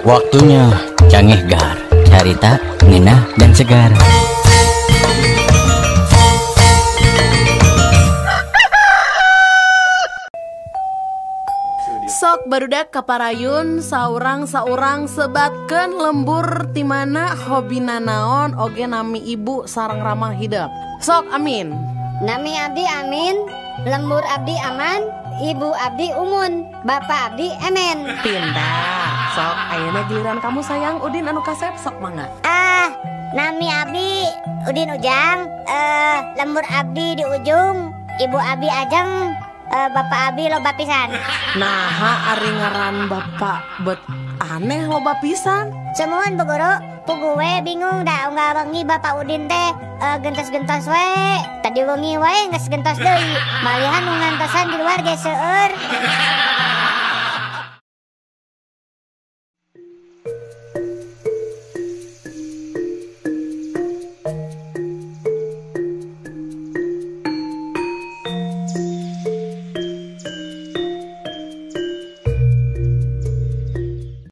Waktunya Cangehgar, carita, ngenah, dan segar. Sok barudak kaparayun saurang-saurang sebatkeun lembur timana hobina naon oge nami ibu sareng ramah hidep. Sok amin. Nami abdi amin, lembur abdi aman, ibu abdi umun, bapak abdi emen. Pindah. Sok ayeuna giliran kamu sayang Udin anu kasep sok mangga. Ah, nami abdi Udin Ujang, lembur abdi di ujung, ibu abdi ajeng, bapak abi loba pisan. Naha ari ngaran bapak bet aneh loba pisan. Sumuhun Bu Guru, puguh we bingung da unggal wengi bapak Udin teh gentos-gentos we. Tadi wengi wae geus gentos deui. Malihan nu ngantosan di luar ge seueur.